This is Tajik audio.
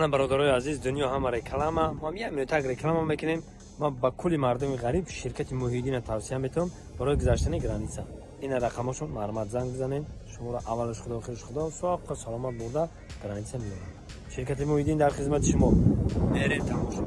Ана, бародарои азиз, дунё ҳама реклама. Мо ҳам як минутак реклама мекунем. Ман ба кулли мардуми ғариб ширкати Муҳиддина тавсия метавам барои гузаштани граница. Ина рақамошон, марҳамат, занг бизанед. Шуморо аввалаш Худо, охираш Худо, соққа саломат бурда граница меоранд. Ширкати Муҳиддин дар хизмати шумо. Мерем, тамошо.